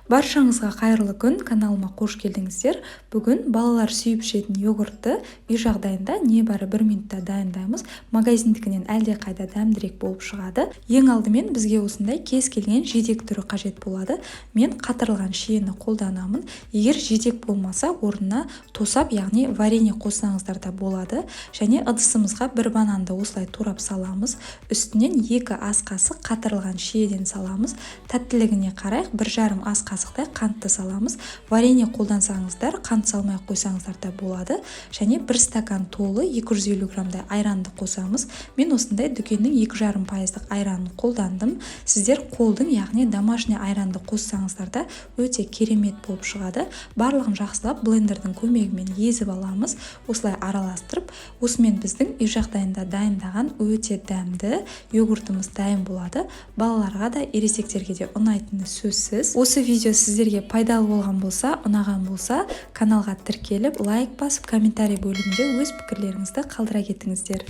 Баршаңызға қайырлы күн! Каналыма қош келдіңіздер! Бүгін балалар сүйіп ішетін йогуртты үй жағдайында небәрі бір минутта дайындаймыз. Магазиндікінен әлдеқайда дәмдірек болып шығады. Ең алдымен бізге осындай кез келген жидек түрі қажет болады. Мен қатырылған шиені қолданамын. Егер жидек болмаса, орнына тосап, яғни варенье қоссаңыздар да болады. Және ыдысымызға бір бананды осылай турап саламыз. Үстінен 2 ас қасық қатырылған шиеден саламыз. Тәттілігіне қарай 1,5 ас қасықтай қантты саламыз. Варенье қолдансаңыздар, қант салмай ақ қойсаңыздар да болады. Және бір стакан толы 250 граммдай айранды қосамыз. Мен осындай дүкеннің 2,5 пайыздық айранын қолдандым. Сіздер қолдың, яғни домашний айранды қоссаңыздар да, өте керемет болып шығады. Барлығын жақсылап блендердің көмегімен езіп аламыз, осылай араластырып. Осымен біздің үй жағдайында дайындаған өте дәмді йогуртымыз дайын болады. Балаларға да, ересектерге де ұнайтыны сөзсіз. Осы видео сіздерге пайдалы болған болса, ұнаған болса, каналға тіркеліп, лайк басып, комментарий бөлімінде өз пікірлеріңізді қалдыра кетіңіздер.